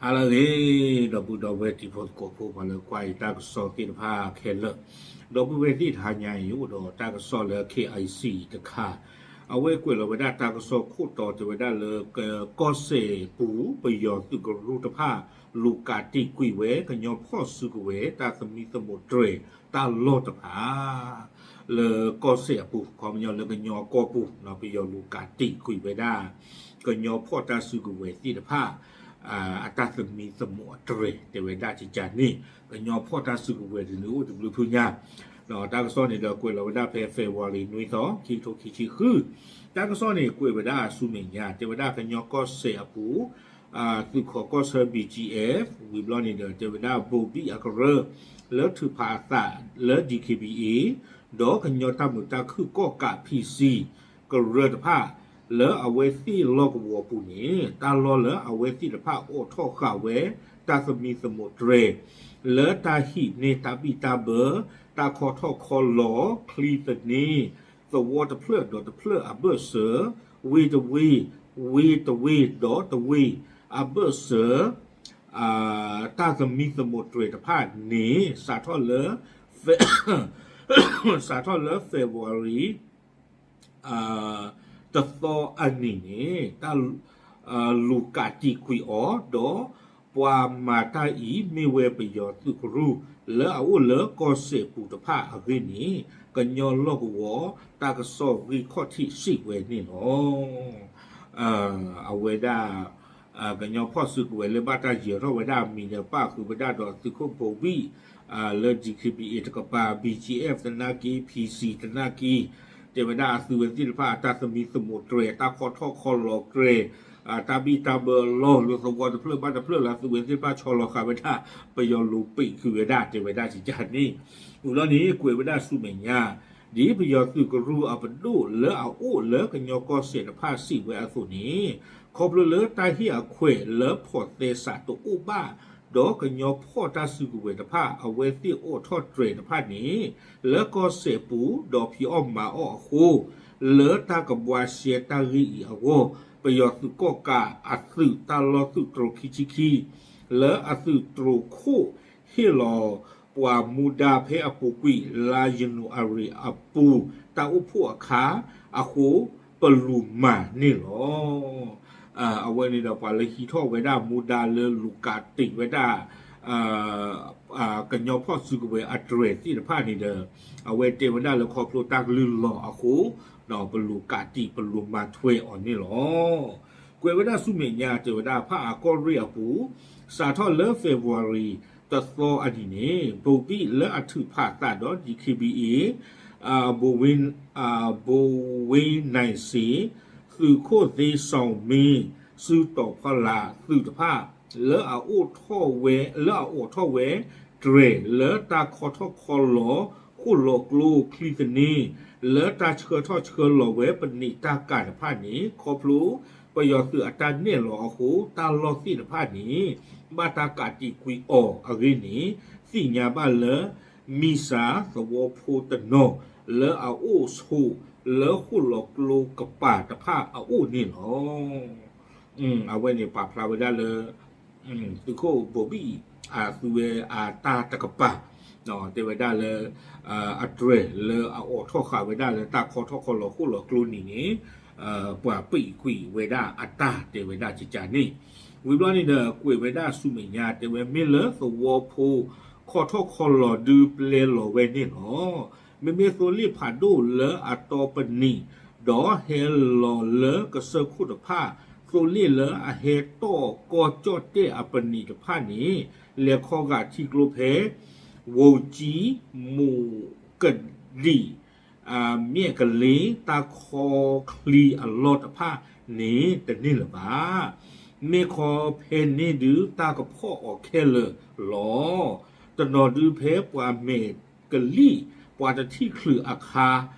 ဟါလၢအဂ့ၤ ဒီပုၢ်ဒီဝဲၢ်တံၤဖိသကိးဖိ ပှၤလၢကွၢ်ယတၢ်ကစီၣ်သ့ၣ်တဖၣ်ခဲလၢာ်, ဒီပုၢ်ဝဲၢ်သ့ၣ်တဟါညါအံၤ အိၣ်ဒီးတၢ်ကစီၣ်လၢ K I C တခါ, အဝဲကွဲးလီၤဝဲဒၣ်တၢ်ကစီၣ်ခိၣ်တီတဲဝဲဒၣ်လၢ ကီၢ်စဲၣ်ပူၤ ပယီၤသုးကရူၢ်တဖၣ် လူၤကးတံာ်ကွံာ်ဝဲ ကညီဖီၣ်စုကဝဲၤ တၢ်သမံသမိးတြဲၤတၢ်လီၢ်တဖၣ် လၢကီၢ်စဲၣ်အပူၤ ခီပညီလၢကညီအကီၢ်ပူၤ ပယီၤလူၤကးတံာ်ကွံာ်ဝဲဒၣ် ကညီဖီၣ်တၢ်စုကဝဲၤသ့ၣ်တဖၣ် အတၢ်သမံသမိးအတြဲၤ တဲဝဲဒၣ်ကကန့ၣ် ကညီဖီၣ်တၢ်စုကဝဲၤတနုၤအိၣ်တဘျုးဖုညါ, ဒီးတၢ်ကစီၣ်န့ၣ်ဒီးကွဲးလီၤဝဲဒၣ်ဖဲ February နွံသီ ခံကထိခံဆံဃု, တၢ်ကစီၣ်န့ၣ်ကွဲးဝဲဒၣ်ဆူမဲာ်ညါ တဲဝဲဒၣ်ကညီကီၢ်စဲၣ်အပူၤ သုးခိးကီၢ်ဆၢ B G F ဝံၤဘျီန့ၣ်ဒီး တဲဝဲဒၣ် ဘိၤဘံၣ်အကရၢ လၢထုးဖးအသးလၢ D K B A ဒီးကညီတၢ်မုာ်တၢ်ခုၣ်ကီၣ်ကး P C ကရၢတဖၣ် လၢအဝဲသ့ၣ်လီၢ်ကဝီၤပူၤန့ၣ် တၢ်လီၢ်လၢအဝဲသ့ၣ်တဖၣ်အိးထီၣ်ဃာ်ဝဲ တၢ်သမံသမိးတြဲၤ လၢတၢ်ဟံးန့ၢ်တၢ်ဘံၣ်တၢ်ဘၢ တၢ်ခီထီၣ်ခီလီၤ ချံသန့ သဝီတဖျၢၣ်ဒီးတဖျၢၣ်အဘၢၣ်စၢၤ ဝ့ၢ်တဝ့ၢ် ဝ့ၢ်တဝ့ၢ်ဒီးတဝ့ၢ်အဘၢၣ်စၢၤ တၢ်သမံသမိးတြဲၤတဖၣ်န့ၣ် စးထီၣ်လၢ စးထီၣ်လၢ February တသီအနံၤန့ၣ် တၢ် လူၤကးတံာ်ကွံာ်အီၤ ဒီးပှၤမၤတၢ်အံၤမ့ၢ်ဝဲပယီၤသုးကရူၢ် လၢအအိၣ်လၢကီၢ်စဲၣ်ပူၤတဖၣ်အဂ့ၢ်န့ၣ် ကညီလီၢ်ကဝီၤ တၢ်ကစီၣ်ဂ့ၢ်ခီၣ်ထံးစံးဝဲန့ၣ်လီၤ. အဝဲဒၣ် ကညီဖီၣ်စုကဝဲၤလၢဘၣ်တၢ်ယၢၤထီၣ်ဝဲဒၣ်အမံၤဒီး ပၣ်ဃုာ်ဝဲဒၣ်ဒီးသုးခိၣ်ဘိၤဘံၣ် လၢ D K B A တကပၤ B G F သနာ်က့ P C သနာ်က့ တဲဝဲဒၣ်အသုဝဲသ့ၣ်တဖၣ် တၢ်သမံသမိးတြဲၤ တၢ်ခီထီၣ်ခီလီၤတြဲၤ တၢ်ဘံၣ်တၢ်ဘၢအလီၢ်လၢသဝီတဖျၢၣ်ဘၣ်တဖျၢၣ်လၢသုဝဲသ့ၣ်တဖၣ်ဆီလီၤဃာ်ဝဲဒၣ် ပယီၤလူၤပံာ်ကွံာ်ဝဲဒၣ် တဲဝဲဒၣ်ကကန့ၣ်, ဝံၤဘျီန့ၣ် ကွဲးဝဲဒၣ်ဆူမဲာ်ညါ ဒ်ပယီၤသုးကရူၢ်အပဒိၣ်လၢအအိၣ်လၢကညီကီၢ်စဲၣ်တဖၣ်စံးဝဲအသိးန့ၣ်, ခီဖျိလၢတၢ်ဟ့ၣ်အခွဲးလၢဖီၣ်သဲစးတအိၣ်ဘၣ်, ဒီးကညီဖီၣ်တၢ်စုကဝဲၤတဖၣ် အဝဲသ့ၣ်အိးထီၣ်တြဲၤတဖၣ်န့ၣ် လၢကီၢ်စဲၣ်ပူၤ ဒီးဖံးအီၣ်မၤအီၣ်အဃိ, လၢတၢ်ကဘှါရှဲတၢ်ဂ့ၢ်အံၤအဂီၢ်, ပယီၤသုးကီၣ်ကးအသုးတၢ်လီၢ်သုးတြိၤခံဆံခံ လၢအသုးတြိၤခိၣ်ဟ့ၣ်လီၤပှၤမူဒါဖဲအပူၤကွံာ် လါယနူၤအါရံၤအပူၤ တၢ်အိၣ်ဖှိၣ်အခါအဃိ ပလူၤမၤန့ၢ်လီၤ. အဝဲန့ၣ်ဒီးပှၤလၢဟံးထီၣ်ဝဲဒၣ်မူဒါလၢလူၤကးတံာ်ဝဲဒၣ် ကညီဖီၣ်စုကဝဲၤအတြဲၤသ့ၣ်တဖၣ်န့ၣ်ဒီး အဝဲတဲဝဲဒၣ်လၢခီဖျိတၢ်ကလုၢ်လီၤအဃိ ပလူၤကးတံာ်ပလူၤမၤထွဲအီၤန့ၣ်လီၤ. ကွဲးဝဲဒၣ်ဆူမဲာ်ညါတဲဝဲဒၣ်ဖးအကီၢ်ရ့ၣ်အပူၤ စးထီၣ်လၢ February တသီအနံၤန့ၣ် ဘိၤဘံၣ်လၢအထုးဖးသးဒီး D K B A ဘိဝ့ ဘိဝ့နံၣ်စ့ သုးခိၣ်သ့စီၣ်မ့ စုတီၤဖီလာ်သုးတဖၣ် လၢအအိးထီၣ်ဝဲ လၢအအိးထီၣ်ဝဲ တြဲၤလၢတၢ်ခီထီၣ်ခီလီၤ ဃိၣ်လီၤကျိချံသန့ လၢတၢ်ဆှၢထီၣ်ဆှၢလီၤဝဲပနံာ်တၢ်ကၤတဖၣ်န့ၣ် ခီဖျိပယီၤသုးအတၢ်နဲၣ်လီၤအဃိ တၢ်လီၢ်သ့ၣ်တဖၣ်န့ၣ် ဘၣ်တၢ်ကးတံာ်ကွံာ်အီၤအဂ့ၢ်န့ၣ် သ့ၣ်ညါဘၣ်လၢ မံစၢ်သဝီဖိတနီၤ လၢအအိၣ်ဆိးလၢဃိၣ်လီၤကျိကပၤတဖၣ်အအိၣ်န့ၣ်လီၤ. အဝဲန့ၣ်ပာ်ဖျါဝဲဒၣ်လၢ သုးခိၣ်ဘိၤဘံၣ်အသုဝဲအတၢ်တကပၤ တဲဝဲဒၣ်လၢ အတြဲၤလၢအအိးထီၣ်ဃာ်ဝဲဒၣ်လၢတၢ်ခီထီၣ်ခီလီၤဃိၣ်လီၤကျိနံၤန့ၣ် ပှၤပံာ်ကွံာ်ဝဲဒၣ်အတၢ်တဲဝဲဒၣ်ကကန့ၣ်, ဝံၤဘျီန့ၣ်ဒီး ကွဲးဝဲဒၣ်ဆူမဲာ်ညါ တဲဝဲမ့ၢ်လၢသဝီဖိ ခီထီၣ်ခီလီၤဒုးပျဲလီၤဝဲန့ၣ်လီၤ. မ့မ့ၢ်သိလ့ၣ်ဖးဒိၣ်လၢအတီပနံာ် ဒီးဟဲလီၤလၢကစၢၢ်ခိၣ်တဖၣ် သိလ့ၣ်လၢအဟဲတီၢ်ကီၢ်ကၠီၣ်တဲၣ်အပနံာ်တဖၣ်န့ၣ် လဲၤခီဂာ်ထံကျိဖဲ ဝူၤကၠံ မူးကဒံၣ် မၠဲၣ်ကလ့ တၢ်ခီချံအလီၢ်တဖၣ်န့ၣ်တန့ၢ်လၢၤဘၣ်. မ့ၢ်ခီဖဲန့ၣ်ဒုးတၢ်ကဖီၣ်အီၤခဲလၢာ်လီၤ. တနီၤဒုးဖဲပှၤမဲာ်ကလံၣ် ပှၤတထံၣ်ချုးအခါ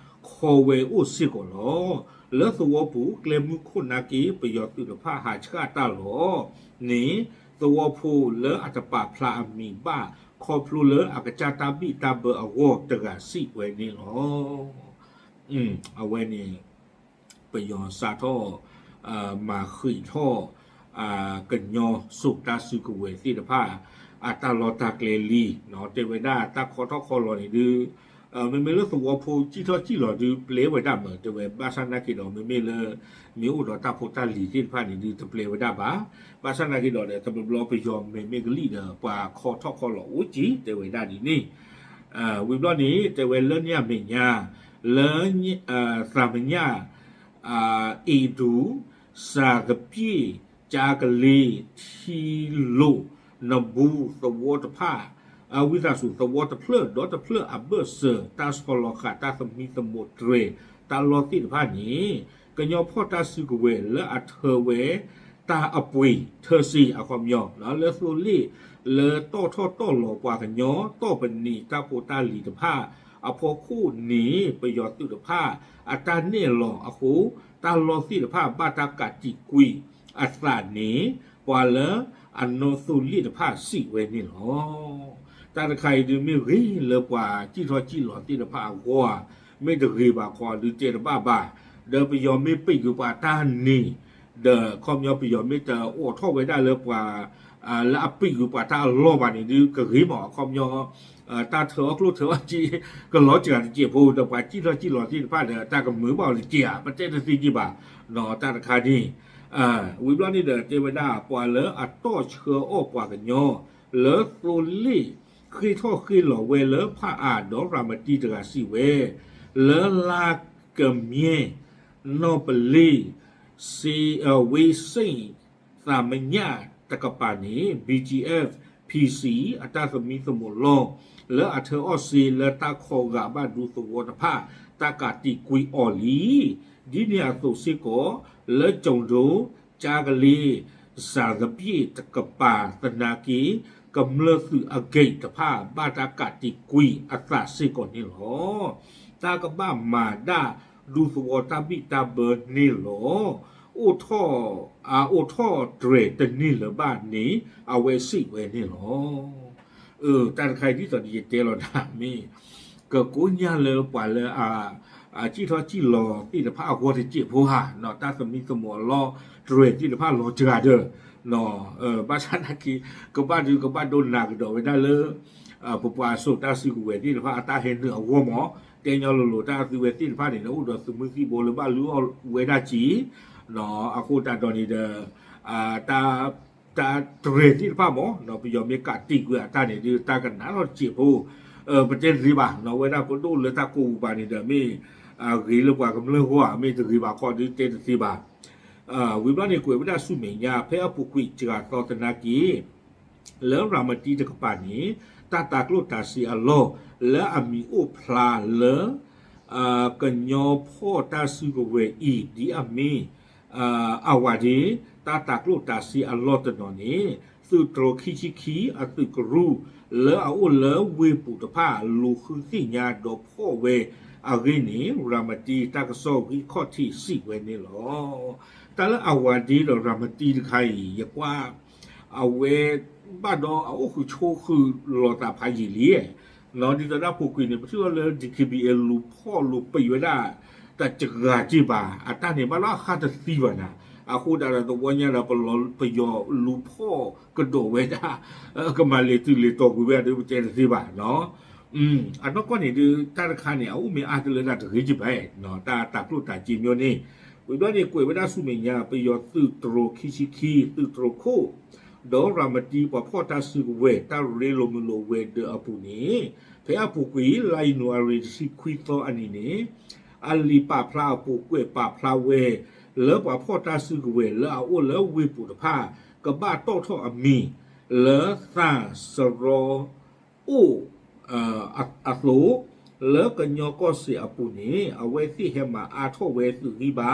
ခီဝဲအိၣ်စ့ၢ်ကီးလီၤ. လၢသဝီပူၤကျဲမုၢ်ခိၣ်နာ်က့ ပယီၤသုးတဖၣ်ဟးဆှၣ်တၢ်လီၤန့ၣ် သဝီဖိလၢအတပာ်ဖျါအမံၤဘၣ် ခီဖျိလၢအကစၢ်တၢ်ဘံၣ်တၢ်ဘၢအဂီၢ်တဂၤစံးဝဲန့ၣ်လီၤ. အဝဲန့ၣ် ပယီၤစးထီၣ် မၤဃံးထီၣ် ကညီစိာ်တၢ်စုကဝဲၤသ့ၣ်တဖၣ် အတၢ်လီၢ်တၢ်ကျဲလံ, တဲဝဲဒၣ်တၢ်ခီထီၣ်ခီလီၤန့ၣ်ဒုး မ့မ့ၢ်လၢသဝီဖိစံၣ်ထီၣ်စံၣ်လီၤဒုး ပျဲဝဲဒၣ်မး တဲဝဲ ဘၣ်ဆၣ်နာ်က့ဒီး မ့မ့ၢ်လၢ မ့ၢ်အိၣ်ဒီးတၢ်ဖိတၢ်လံၤသ့ၣ်တဖၣ်န့ၣ်ဒုး တပျဲဝဲဒၣ်ဘၣ်. ဘၣ်ဆၣ်နာ်က့ဒီး တဘျီဘျီပယီၤမဲာ်မ့ၢ်ကလံၣ်ဒီး ပှၤခီထီၣ်ခီလီၤအိၣ်က့ၤ တဲဝဲဒၣ်ဒ်န့ၣ်. ဝံၤဘျီန့ၣ် တဲဝဲလၢန့ၣ်အမဲာ်ညါ လၢ သးမညၣ် အ့ဒူ စၤသပျ့ၣ် ကၠါကလ့ ထံလိာ် နဘူး သဝီတဖၣ် ဝံသးစူၤ သဝီတဖျၢၣ်ဒီတဖျၢၣ်အဘၢၣ်စၢၤ တၢ်ဆီလီၤဃာ်တၢ်သမံသမိးတြဲၤ တၢ်လီၢ်သ့ၣ်တဖၣ်န့ၣ် ကညီဖီၣ်တၢ်စုကဝဲၤလၢအထၢဝဲ တၢ်အပှ့ၤထၢစ့ အခီပညီ လၢသိလ့ၣ် လၢတီၣ်ထီၣ်တီၣ်လီၤပှၤကညီ တီၢ်ပနံာ်တၢ်ဖိတၢ်လံၤတဖၣ်အဖီခိၣ်န့ၣ် ပယီၤသုးတဖၣ်အတၢ်နဲၣ်လီၤအဃိ တၢ်လီၢ်သ့ၣ်တဖၣ်ဘၣ်တၢ်ကးတံာ်ကွံာ်အသးန့ၣ် ပှၤလၢအနီၣ်သိလ့ၣ်တဖၣ်စံးဝဲန့ၣ်လီၤ. တၢ်တခါအံၤဒုးမ့ၢ်ဂ့ၤလၢပှၤစံၣ်ထီၣ်စံၣ်လီၤသ့ၣ်တဖၣ်အဂီၢ်ဧါ, မ့ၢ်တဂ့ၤဘၣ်ခီဒုးတဲတဘၣ်ဘၣ်, ဒီးပယီၤမ့ၢ်ပံာ်ကွံာ်ပှၤတၢ်န့ၣ် ဒီးအခီပညီပယီၤမ့ၢ်တအိးထီၣ်ဝဲဒၣ်လၢပှၤ လၢအပံာ်ကွံာ်ပှၤတၢ်အလီၢ်ဘၣ်န့ၣ်ဒုးကဂ့ၤမး အခီပညီ တၢ်ထၢအီၣ်ကျိၣ်ထၢအီၣ်စ့ ကလီၤစှၤတစဲးဖိ ဒီးပှၤစံၣ်ထီၣ်စံၣ်လီၤသ့ၣ်တဖၣ်ဒီး တၢ်ကမုာ်ဘၣ်အီၤတက့ၢ်ဧါ, ပတဲတသ့က့ၤဘၣ်, တၢ်တခါန့ၣ် ဝံၤဘျီန့ၣ်ဒီးတဲဝဲဒၣ် ပှၤလၢအတီၢ်ဆှၢအီၣ်ပှၤကညီ လၢသိလ့ၣ် ဃ့ထီၣ်ဃ့လီၤဝဲလၢဖးအါဒီးရၤမတံတဂၤစံးဝဲ လၢလါကမံ နီၢ်ပလ့ၢ် စ့ ဝ့စ့ၣ် သးမညၣ်တကပၤန့ၣ် BGF PC အတၢ်သမံသမိးလီၢ် လၢအထၢအီၣ်စ့လၢတၢ်ခီဂာ်ဘၣ်ဒူသဝီတဖၣ် တၢ်ကးတံာ်ကွံာ်အီၤလံ. ဒ်န့ၣ်အသိးစ့ၢ်ကီး လၢကၠိၤဒိ ကၠါကလ့ စၤသပျ့ၣ်တကပၤသနာ်က့ ကမျၢၢ်သုးအဂ့ၢ်တဖၣ် ဘၣ်တၢ်ကးတံာ်ကွံာ်အသးစ့ၢ်ကီးန့ၣ်လီၤ. တၢ်ကဘၣ်မၤဒၣ်ဒူသဝီတၢ်ဘံၣ်တၢ်ဘၢန့ၣ်လီၤ. အိၣ်ထီၣ် အိၣ်ထီၣ်တြဲၤတန့ၢ်လၢၤဘၣ်န့ၣ် အဝဲစံးဝဲန့ၣ်လီၤ. တၢ်တခါအံၤဒ်သိးဒီးယတဲလီၤတၢ်မ့ၢ် ကကိးညါလၢပှၤလၢ အစံၣ်ထီၣ်စံၣ်လီၤသ့ၣ်တဖၣ်အဂီၢ်တစဲးဖိဧါ, တၢ်သမံသမိးအလီၢ်တြဲၤသ့ၣ်တဖၣ်လီၤစှၤဒီး ဘၣ်ဆၣ်နာ်က့ ကဘၣ်ဒုးကဘၣ်ဒိနးကဒီးဝဲဒၣ်လၢ ပပှၤစိာ်တၢ်စုကဝဲၤသ့ၣ်တဖၣ်အတၢ်ဟဲနုာ်အဂီၢ်မး, တဲညီလိၤလိၤတၢ်အသုဝဲသ့ၣ်တဖၣ်န့ၣ်ဒီး အိၣ်ဒီးသုးမုၢ်သံၣ်ဘိလၢဘၣ်လူအီၣ်ဝဲဒၣ်က့ၤ အဃိသတးဒီးန့ၣ်ဒီး တၢ် တၢ်တြဲၤသ့ၣ်တဖၣ်မး ပယီၤမ့ၢ်ကးတံာ်ကွံာ်အတၢ်န့ၣ်ဒုး တၢ်ကနးထီၣ်တစဲးဖိ ပတဲတသ့ဘၣ်, ဝဲဒၣ်ပဒိၣ်လၢတၢ်ကိးပူၤဘၣ်န့ၣ်ဒီး မ့ၢ်ဂ့ၤလၢပှၤကမျၢၢ်ဂီၢ်ဧါ မ့ၢ်တဂ့ၤဘၣ်ခီဒုးတဲတသ့ဘၣ်. ဝံၤဘျီန့ၣ် ကွဲးဝဲဒၣ်ဆူမဲာ်ညါ ဖဲအပူၤကွံာ်စှၤသီသနာ်က့ လၢရၤမတံတကပၤန့ၣ် တၢ်တၤကျိၣ်တၤစ့အလီၢ် လၢအမံၤအိၣ်ဖျါလၢ ကညီဖီၣ်တၢ်စုကဝဲၤအံၤ ဒ်အမ့ၢ် အဝၤဒ့ တၢ်တၤကျိၣ်တၤစ့အလီၢ်တနီၤန့ၣ် သုးတြိၤခံဆံခံ အသုးကရူၢ် လၢအအိၣ်လၢဝ့ၢ်ပူၤတဖၣ် လူၤဃုသ့ၣ်ညါဒီးဖီၣ်ဝဲအဂ့ၢ်န့ၣ် ရၤမတံတၢ်ကစီၣ်ဂံၢ်ခီၣ်ထံးစံးဝဲန့ၣ်လီၤ. တၢ်လၢအဝၤဒ့ဒီးရၤမတံတခါအံၤ ယကွၢ် အဝဲဘၣ်ဒီးအအိၣ်ဃုာ်ဆိးဃုာ်လိာ်သးဖးယံာ်လံ, ဒ်သိးဒၣ်ပူၤကွံာ်န့ၣ် ပထံၣ်ဘၣ်လၢ DKBA လူၤဖီၣ်လူၤပံာ်ဝဲဒၣ် တစှၤက့ဘၣ် အတၢ်န့ၣ်ဘၣ်လၢအဃၣ်တသံဘၣ်နၤ, အဃိဒၣ်ဒီးသဝီညါဒီး ပယီၤလူၤဖီၣ်ကဒီးဝဲဒၣ် ကမၤလဲၤတုၤလဲၤတီၤကွံာ်ဝဲဒၣ်ဒီး ပတဲတသ့ဘၣ်နီၤ. အနီၢ်ကီၢ်န့ၣ်ဒုး တၢ်တခါန့ၣ် အအိၣ်မ့ၢ်အါတလၢဒၣ်တဂ့ၤက့ဘၣ်, တၢ်တၤကျိၣ်တၤစ့မ့ၢ်န့ၣ်, ဝံၤဘျီန့ၣ် ကွဲးဝဲဒၣ်ဆူမဲာ်ညါ ပယီၤသုးတြိၤခံဆံခံ သုးတြိၤခိၣ် ဒီးရၤမတံပှၤဖီၣ်တၢ်စုကဝဲၤ တၢ်ရ့လိာ်မုာ်လိာ်ဝဲၤဒၢးအပူၤန့ၣ် ဖဲအပူၤကွံာ် လါယနူၤအါရံၤတဆံခွံသီအနံၤန့ၣ် အလံာ်ပာ်ဖျါအပူၤကွဲးပာ်ဖျါဝဲ လၢပှၤဖီၣ်တၢ်စုကဝဲၤလၢအအိၣ်လၢဝ့ၢ်ပူၤတဖၣ် ကဘၣ်တီၣ်ထီၣ်အမံၤ လၢသၣ်စရီ အိၣ် အသိး လၢကညီကီၢ်စဲၣ်အပူၤန့ၣ် အဝဲသ့ၣ်ဟဲမၤအါထီၣ်ဝဲသုးဂံၢ်ဘါ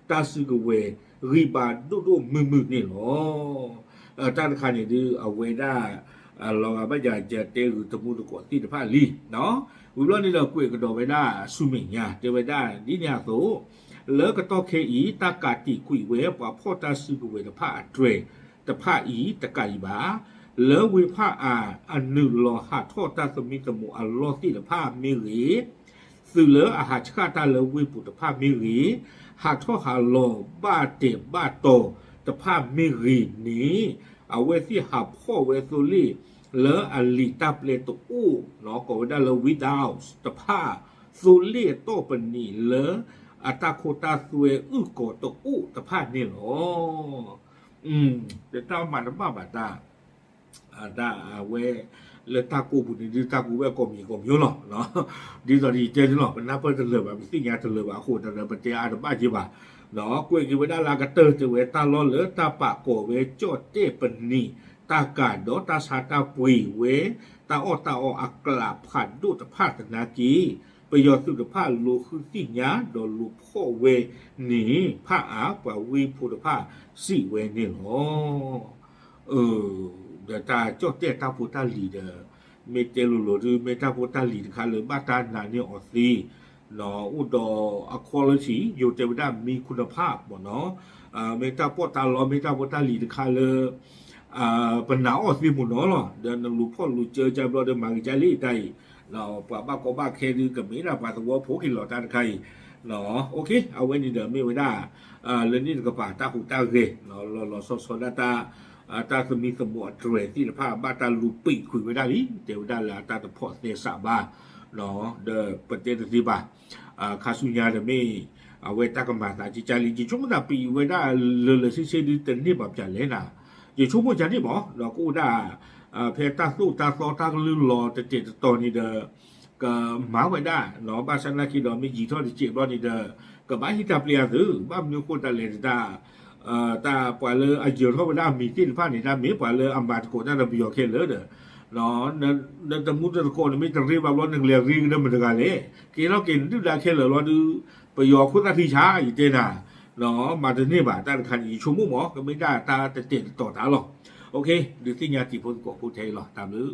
တၢ်စုကဝဲၤဂံၢ်ဘါဒိၣ်ဒိၣ်မုၢ်မုၢ်န့ၣ်လီၤ. တၢ်တခါန့ၣ်ဒုး အဝဲဒၣ် လီၤဂာ်ဘၣ်ယၤ ယတဲဂုာ်တမူတကိးသ့ၣ်တဖၣ်လံ. ဝံၤဘျီန့ၣ်ဒီးကွဲးကဒီးဝဲဒၣ်ဆူမဲာ်ညါ တဲဝဲဒၣ် ဒ်န့ၣ်အသိး လၢကတီၢ်ခဲအံၤ တၢ်ကးတံာ်ကွံာ်ဝဲ ပှၤဖီၣ်တၢ်စုကဝဲၤတဖၣ်အတြဲၤတဖၣ်အံၤ တကးအံၤဘၣ်. လၢဝ့ၢ်ဖၣ်အါ အနုာ်လီၤဟးထီၣ်တၢ်သမံသမိးအလီၢ်သ့ၣ်တဖၣ်မ့ၢ်ဂ့ၤ, သုးလၢအဟးဆှၣ်တၢ်လၢဝ့ၢ်ပူၤတဖၣ်မ့ၢ်ဂ့ၤ, ဟးထီၣ်ဟးလီၤဘၣ်တဲာ်ဘၣ်တီၤ တဖၣ်မ့ၢ်ဂ့ၤန့ၣ် အဝဲသ့ၣ်ဟးဖီၣ်ဝဲသိလ့ၣ်လၢအလံာ်တၢ်ပျဲတအိၣ် ကိးဝဲဒၣ်လၢ without တဖၣ် သိလ့ၣ်အတီၢ်ပနံာ်လၢအတၢ်ခိတၢ်သွဲအုၣ်ကီၤတအိၣ်တဖၣ်န့ၣ်လီၤ. တၢ်မၤတဘၣ်ဘၣ်တၢ် တၢ်အဝဲ လၢတၢ်ကိးပူၤန့ၣ် ဒ်တၢ်ကိးဝဲကိးမံၤကိးမံၤလီၤ. ဒ်သိးယတဲန့ၣ်လီၤ ပနၢ်ပၢၢ်တလၢာ်ဘၣ် ပသ့ၣ်ညါတလၢာ်ဘၣ်အဃိဒီး ပတဲအါတဘၣ်က့ဘၣ်. ကွဲးက့ၤဝဲဒၣ်လၢအကတၢၢ်တဲဝဲ တၢ်လီၢ်လၢတၢ်ပာ်ကီၤဝဲကၠီၣ်တဲၣ်ပနံာ် တၢ်ကၤဒီးတၢ်ဆါတၢ်ပှ့ၤဝဲ တၢ်အီၣ်တၢ်အီအကျးဖးဒိၣ်တဖၣ်သနာ်က့ ပယီၤသုးတဖၣ်လိာ်ဃုသ့ၣ်ညါဒီးလိာ်ဖီၣ်ဝဲန့ၣ် ဖးအါပှၤဝ့ၢ်ဖိတဖၣ်စံးဝဲန့ၣ်လီၤ. ဒီးတၢ်ကၠီၣ်တဲၣ်တၢ်ဖိတၢ်လံၤဒီး မ့ၢ်တဲလိၤလိၤဒု မ့ၢ်တၢ်ဖိတၢ်လံၤတခါလၢဘၣ်တၢ်နာ်န့ၢ်အီၤသ့ အိၣ်ဒီးအ quality ယိၤတဲဝဲဒၣ်မံခိၣ်နူာ်ဖးမ့ၢ်နီၤ မ့ၢ်တၢ်ပီးတၢ်လီ မ့ၢ်တၢ်ဖိတၢ်လံၤတခါလၢ ပနာ်အီၤသ့မ့ၢ်နီၤလီၤ. ဒီးနလူၤဖီၣ်လူၤစၢကဘျီဒီးမၤကဒါလံတၢ်အံၤ ပှၤဘၣ်ကီဘၣ်ခဲဒုကမ့ၢ်ဒၣ်ပှၤသဝီဖိက့ၤလီၤတၢ်တခါအံၤ အဝဲန့ၣ်ဒီးမ့ၢ်ဝဲဒၣ် လၢန့ၣ်တကပၤတၢ်ဟူးတၢ်ဂဲၤ လီၤလီၤဆီဆီဒၣ်တၢ် တၢ်သမံသမိးအတြဲၤသ့ၣ်တဖၣ် ဘၣ်တၢ်လူၤပံာ်ကွံာ်ဝဲဒၣ်လံ တဲဝဲဒၣ်လၢအတၢ်တဖိးသဲစးဘၣ် ဒီးပတဲတသ့ဘၣ် ခါဆူညါဒီးမ့ၢ် အဝဲတၢ်ကမၤသးကကၢ်လံ ယဆိကမိၣ်သးပံာ်ဝဲဒၣ်လၢာ်လၢာ်ဆ့ဆ့ဒုတန့ၢ်ဘၣ်ပၠးလဲၣ်နၤ ယဆိကမိၣ်ကန့ၣ်မ့ၢ် ဒီးကအိၣ်ဒၣ် ဖဲတၢ်သိၣ်တၢ်သီတၢ်ကလုၢ်လီၤတတဲာ်တတီၤန့ၣ်ဒီး ကမၤဝဲဒၣ် ဘၣ်ဆၣ်သနာ်က့ဒီးမ့ၢ်ယံာ်ထီၣ်တစဲးဘျီန့ၣ်ဒီး ကဘၣ်ဟံးတၢ်ပျဲအသုး ဘၣ်မနုၤအဃိတၢ်လဲၣ်တၢ် တၢ်ပှၤလၢအယၢၤထီၣ်ဝဲဒၣ်အမံၤသ့ၣ်တဖၣ်န့ၣ် တၢ်မ့ၢ်ပှၤလၢအမၤသကိးတၢ်ဒီးပယီၤခဲလၢာ်ဒီး နတမူတသကိးန့ၣ်မ့ၢ်တရ့ဘၣ်ဘျီ နကလဲၤရ့ကဒီးမတၤတဂၤလဲၣ် ကဲထီၣ်က့ၤနဒုၣ်ဒါခဲလၢာ်လီၤဒု ပယီၤခိၣ်သၣ်ထံဆါ ယတဲနၤ မၤတန့ၢ်ဘၣ်တၢ်တခါန့ၣ် ယဆိကမိၣ်မ့ၢ် ကမ့ၢ်ဒၣ်တၢ်တတဲာ်တတီၤတၢ်လီၤ. ဒုးသ့ၣ်ညါတံၤဖိသကိးဖိထဲအံၤလီၤ တၢ်ဘျုး